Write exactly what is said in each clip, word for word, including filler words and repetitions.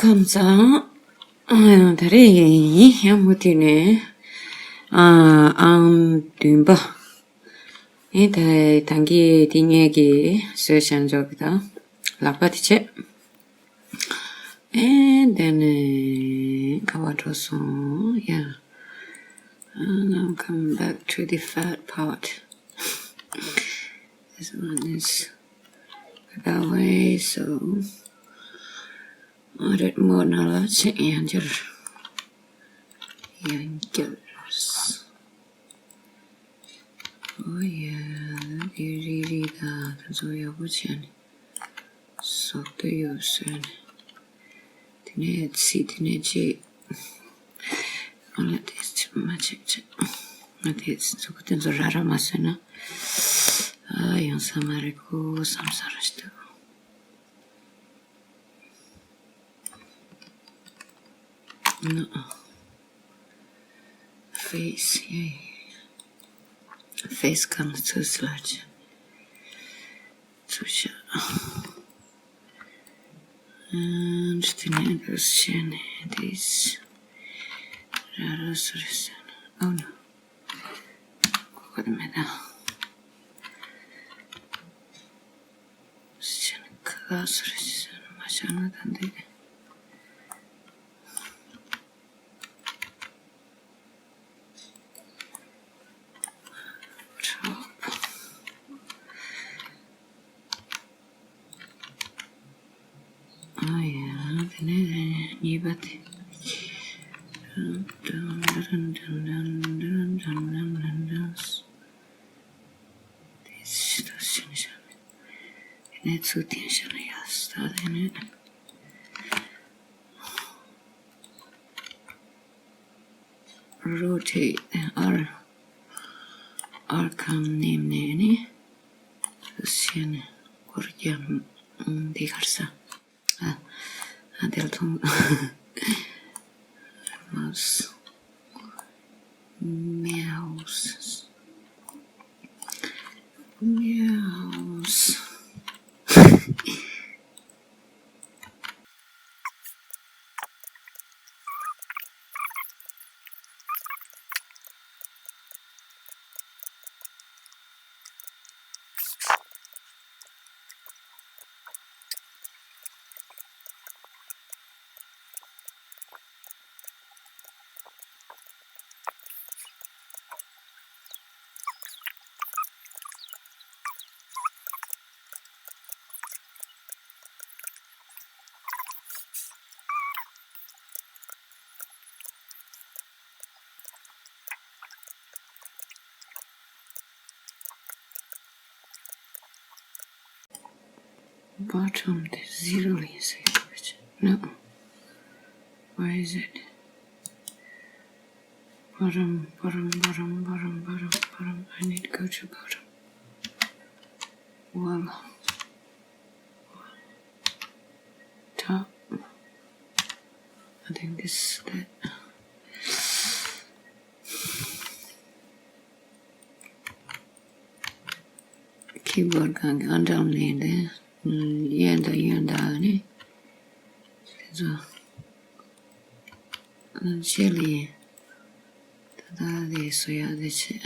ཁམས་བཟང་། ཨ། ད་རེས་ཡང་མུ་མཐུད་ནས། ཨ། ཨང་བདུན་པ། ཨེ། ད་ད་གིན་དེ་ངེད་ཀྱིས་བཟོས་བཞག་འཇོག་གི་དང་། ལག་པ་དེ་བྱས། ཨེ། དེ་ནས་ག་པར་འགྲོ་སོང་ཡ། And I'm coming back to the fat part. This one is that way, so edit mode ནང་ལ་ཕྱིན། ཡང་བསྐྱར། ཡང་བསྐྱར། ཨོ་ཡ། དེ་རིལ་རིལ་དང་དེ་ཚོ་ཡག་པོ་བྱས་ནས་བཟོ་འདོད་ཡོད་ཟེར་ནས། དེ་ནས་ཚིག་དེ་ནས་ཅིག་ཨ་ལ་དེ་ཚིག་མ་ཆེག་ཆེག་ང་དེ་ཚིག་ཚོ་དེ་ཚོ་ར་ར་མ་བཟོས་ན། ཨ། ཡོང་ས་མ་རེད་ཀོ་བསམ་ས་ར་ཞིག་འདུག་ནོ། ཕེ་སི། ཡ། ཕེ་སི་གང་ཚུགས་ལ་ཅི་ཚུགས་ཤ། ཨ། དེ་ནས་འདུག་བྱས་ནས་དེ་ར་ར་སུ་རེད་ཟེར་ན། ཨོ་ནོ། གོ་གི་མེད་ད། ཤ་ཁ་སུ་རེད་ཟེར་ན་མ་བྱ་ན་ད་འདི། ཨ་ཡ། དེ་ནས་གཉིས་པ་དེ། དེ་ཞིག་ཏུ་ཕྱིན་བཞག་ནས། དེ་ནས་ཚུར་འཐེན་བཞག་ན་ཡག་ས་དེ་ནས། Rotate R R གང་མནན་ནས་ནི། ཤེས་ནས་སྐོར་རྒྱབ། འདི་གར་ས། ཨ། ཨ། དེ་ལ་ཐོང་། མའུ་སི། མའུ་སི། མའུ་སི། Bottom དེ་zero ཡིན་ཟེར་གྱི་ཡོད་ཅེ། No. Why is it? Bottom, bottom, bottom, bottom, bottom, bottom. I need go to bottom. Well, top. I think this is that. Keyboard གང་གི་ཨ་འགྲམ་ནས་དེ། གཡོན་དང་གཡོན་དང་ནི། དེ་ཚོ། ཨ། ཆེ་ལི། ད་ལྟ་དེ་བཟོ་ཡག་དེ་བྱེད།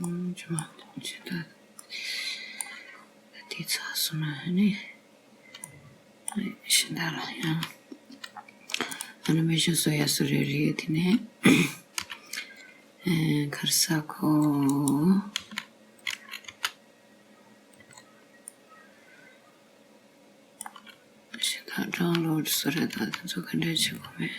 ཨང་། ཇོ་ཇི་ལྟར་དེ་ཚགས་སུ་ན་ནི། ཤིན་ཏུ་ལ་ཡང་ཨ་ནི་མེ་ཤོ་སོ་ཡ་སོ་རེ་རེ་དེ་ནས་ཨེ་གར་ས་ཁོ། ཞེ་དྲག་ཌའུན་ལོཌ་སུ་རེད་ད། དེ་ཚོ་ག་འདྲ་བྱེད་དགོས་མེད།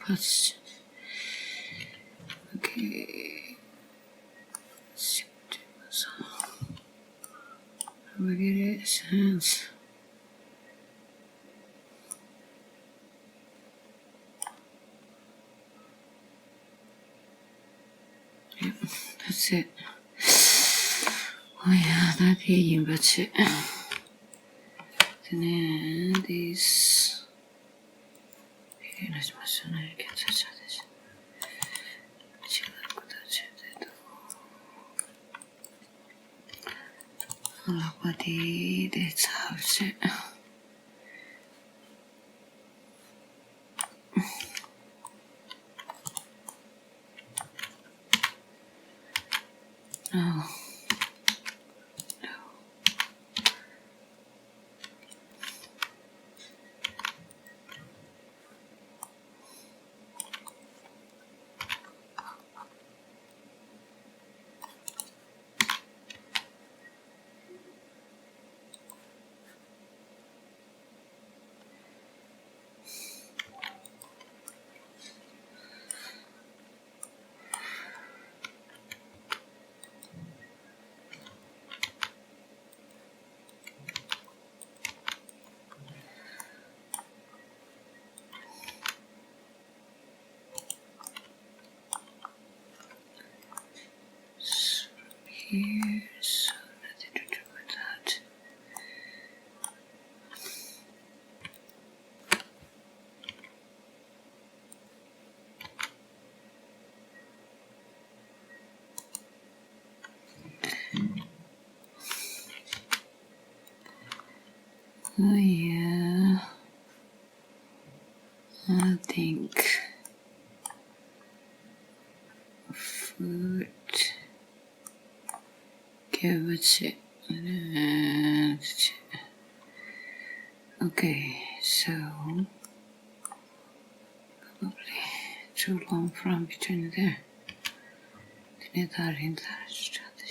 ཕ་སི། ཨོ་ཁེ། ཤིཊ། ཨོ་ཁེ། ཤེན་ཇི། Yep, that's it. ཨ་ཡ། ད་དེ་ཡིན་པ་བྱེད། དེ་ནས་this དེ་གས་ན་ཅི་མ་སོང་ན་ཁྱད་མཚར་ཆགས་བསྡད་ཤག་ཅི་ལ་ཀུ་ད་བྱེད་བསྡད་འདུག་ལག་པ་དེ་དེ་ཚ་བྱེད། Here, so nothing to do with that. Oh yeah, I think food. Okay, what's it? Okay, so probably too long from between there. དེ་ནས་ད་རིང་ད་ཅི་དྲག་དེ།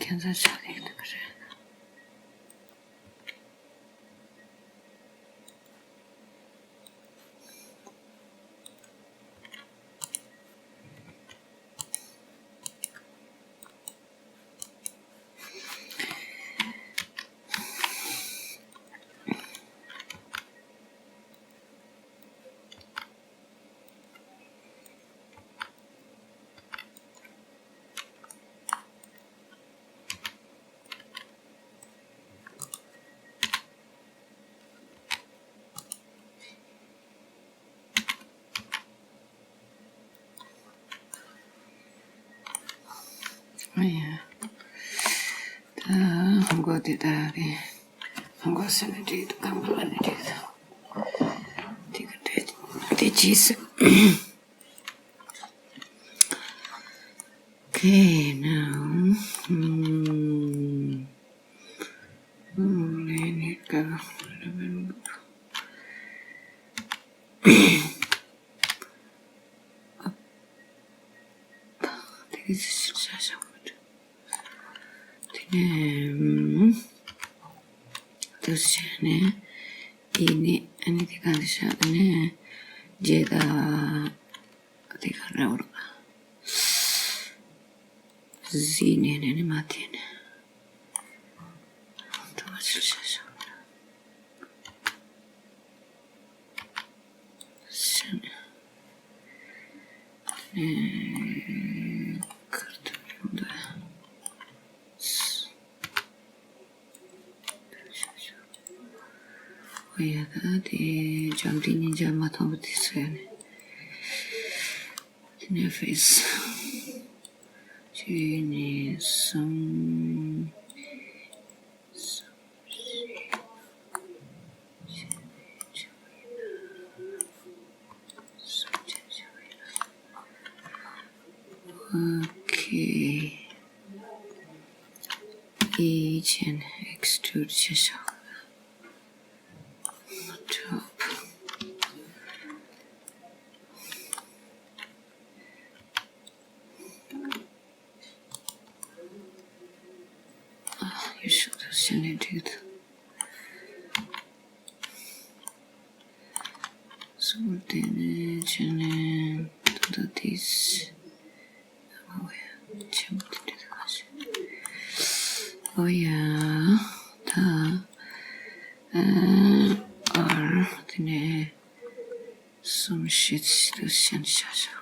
ཁྱད་མཚར་ཆགས་ཀྱི་འདུག་ག་རེད། ཨ་ཡ། ད་ཧང་གོ་དེ་ད་རེད། ཧང་གོ་ཟེར་ན་འགྲིག་འདུག་ཀམ་པ་ལ་ནི་འགྲིག་འདུག་དེ་ག་འདྲ་དེ་ཅི་ཟེར། Okay, now, mm, mm, let it go. དེ་ག་ཅི་ཞིག་བྱ་བཞག་པ་འདྲ། དེ་ནས་འདུག་བྱས་ནས་ཨི་ནི་ཨ་ནི་དེ་ག་འདི་བཞག་དེ་ནས་རྗེས་ད་དེ་ག་རེ་བར་གཟིགས་ནས་ནས་ནི་མ་དེ་ནས་འདུག་བྱས་བཞག་བཞག་པ་འདྲ། ཨོ་ཡ། ད་དེ་འཇམ་དེ་ཉིན་འཇམ་མ་ཐོན་པ་དེ་ཚོ་ཡ་ནི། དེ་ནས་ཕེས་གཅིག་གཉིས་གསུམ། Okay. Each and extrude བྱས་བཞག top. ཆེན་ནས་འགྲིག་འདུག་སོ་དེ་ནས་ཆེན་ནས་ད་ལྟ་དེས། ཨོ་ཡ། ཆེན་པོ་དེ་འདྲ་ག་ཞིག་ཨོ་ཡ། ད། ཨ། ཨར། དེ་ནས། གསུམ་བཞི་དེ་ཤན་ཤ་ཤ།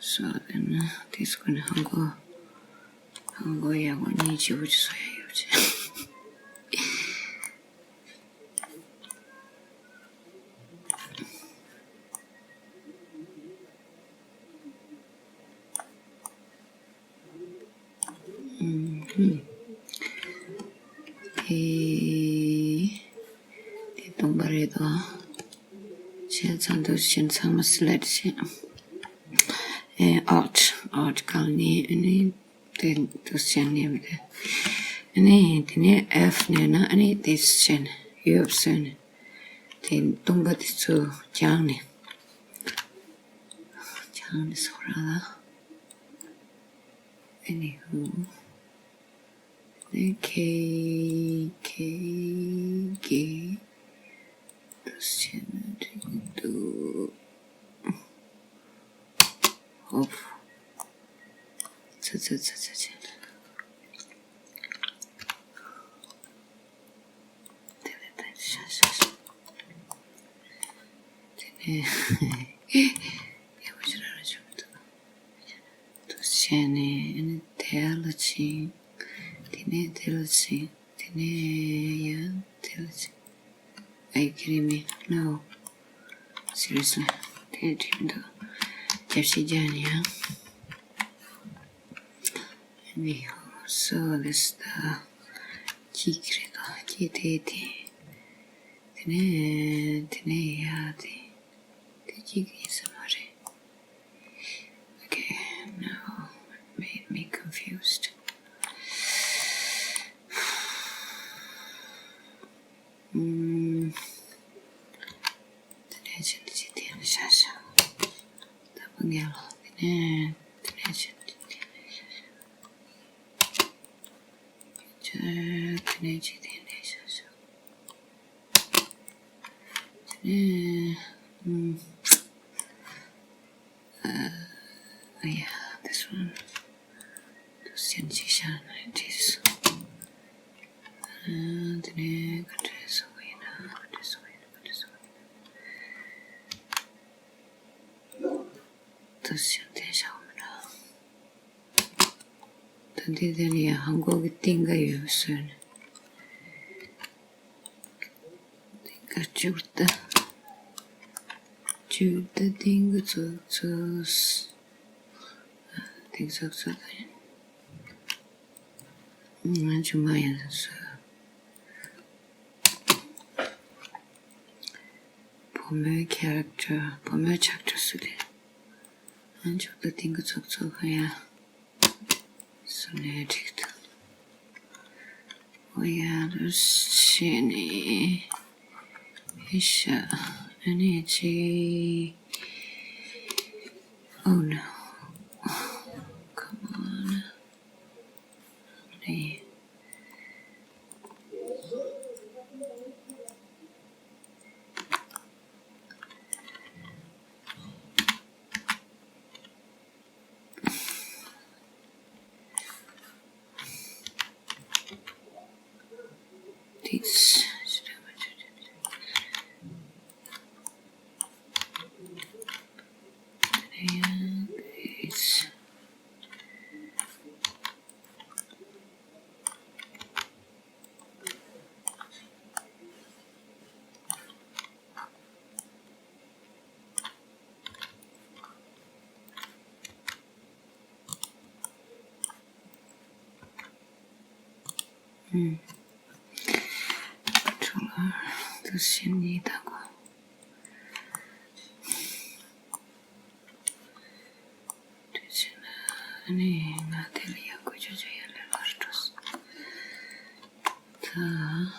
སོ་དེ་ནས་དེ་སྐོར་ནས་ཧང་གོ། ཧང་གོ་ཡག་པོ་གཉིས་བྱེད་པོ་ཅི་སོ་ཡ་ཡོད་ཅེ། ཨུམ། དེ། དེ་སྟོང་པ་རེད་དོ། བྱས་ཙང་དུ་ཕྱིན་ཚང་མ་སི་ལེག་བྱས། ཨེ། ཨལ་ཊི། ཨལ་ཊི་བཀལ་ནས་ཨ་ནི་དེ་དུ་བྱས་ནས་མི་དེ། ཨ་ནི་དེ་ནས་ཨེཕ་ནས་ན་ཨ་ནི་དེ་བྱས་ནས་ཡོད་བཟོས་ནས་དེ་སྟོང་པ་དེ་ཚོ་བརྒྱངས་ནས། བརྒྱངས་ནས་སོ་ར་ལ། ཨ་ནི་ཧུ། ཨ་ནི་ཁེ་ཁེ་ཁེ། དུ་ཟེར་ན་འགྲིག་འདུག་ཧོབ། ཚ་ཚ་ཚ་ཚ་ཚ། དེ་ནས་ད་ཤ་ཤ་ཤ། དེ་ནས་ཡག་པོ་ཞིག་རང་རང་བྱུང་འདུག་དུ་བྱས་ནས་ཨ་ནི་དེ་ལ་ཕྱིན། དེ་ནས་དེ་ལ་ཕྱིན། དེ་ནས་ཡང་དེ་ལ་ཕྱིན། Are you kidding me? No. Seriously. དེ་འགྲིག་མི་འདུག་རྒྱབ་བཤིག་རྒྱག་ནས་ཡང་། Anyhow, so this the གཅིག་རེད་དོ། གཅིག་དེ་དེ། དེ་ནས་དེ་ནས་ཡ་དེ། དེ་གཅིག་ཡིན་ས་མ་རེད། Okay, now it made me confused. ཨུམ། དེ་ནས་ཕྱིན་ཏེ་ཅི་དེ་ནས་ཤ་ཤ། ད་བུ་ངས་ལ་དེ་ནས་དེ་ནས་ཕྱིན་ཏེ་དེ་ནས་ཤ་ཤ། ཅི་དེ་ནས་ཅི་དེ་ནས་ཤ་ཤ། དེ་ནས་ཨུམ། Uh, yeah, this one. This can see shine like this. And then I can try some way now. This way, this way. This can try some now. ད་འདི་དེ་ནི་ཧང་གོ་གི་ཏིང་ག་ཡོད་སོན། ཏིང་ག་བཅུག་ད། བཅུག་ད་ཏིང་ག་ཚོགས་ཚོགས། ཏིང་ཚོགས་ཚོགས་ད་ཡིན། ང་ཆུང་མ་ཡིན་སོ། བུ་མོའི་ཁེ་རེག་ཊར། བུ་མོའི་ཆགས་སྒྲ་སུ་དེ། ང་ཆུང་ད་ཏིང་ག་ཚོགས་ཚོགས་ག་ཡ། སོ་ནས་འགྲིག་ཐུབ། ཨོ་ཡ་རུ་ཤེ་ནི། ཨི་ཤ། ཨ་ནི་ཅི། Oh no. Come on. ཨ་ནི། This. And this. ཨུམ། ཁྲོ་ལ་དུ་ཤེས་ནི་ད་གོ། དུ་ཤེས་ན་ཨ་ནི་ང་དེ་ལ་ཡག་གོ་ཅོ་ཅོ་ཡ་ལེ་ལར་འགྲོ་སོང་། ད།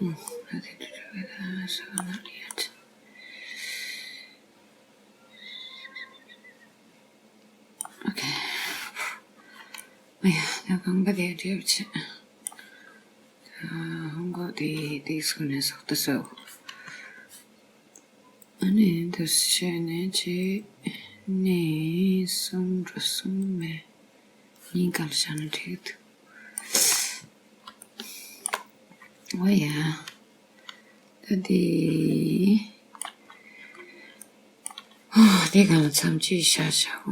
ཨ་དེ་དེ་དེ་དེ་ས་ན་ཡ་ཅི། ཨོ་ཁེ། ཨ་ཡ། ད་རྐང་པ་དེ་འདྲེས་བྱས། ཧོང་ཀོང་དེ་དེ་སུ་ནས་སོག་ཏུ་སོ། ཨ་ནི་འདུ་བྱས་ནས་བྱས་ནས་གསུམ་འགྲོ་གསུམ་མེད། གཉིས་ཀ་ལ་བཞག་ན་འགྲིག་འདུག་ཨོ་ཡ། ད་དེ། ཨོ་དེ་གང་ལ་མཚམས་གཅིག་བཞག་བཞག